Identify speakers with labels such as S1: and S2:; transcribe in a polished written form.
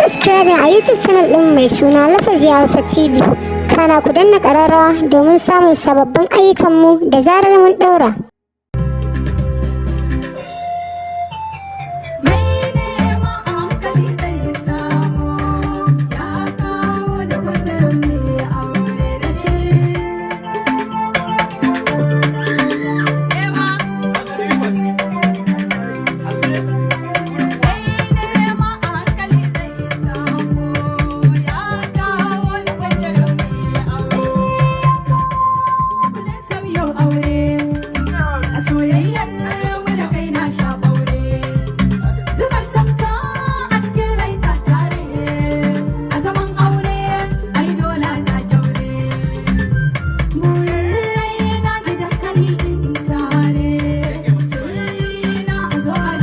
S1: Subscribe a YouTube channel ɗin mai suna Lafazi Hausa TV. Kana ku danna ƙararrawa domin samun sababbin ayyukanmu da zarar mun ɗaura.
S2: Mai nema a hankali zai samu, ya kawo da kudin mai aure da shi. Nema, mai nema a hankali zai samu, ya kawo da kudin mai aure. Ya kawo kudin sauyo aure, a soyayyar mu da kai na sha ɓaure. Zubar sanka a cikin rai ta tare, a zaman aure ai dole ja kyaure. Burin rai na gidan kali in tare, sirri na a zo a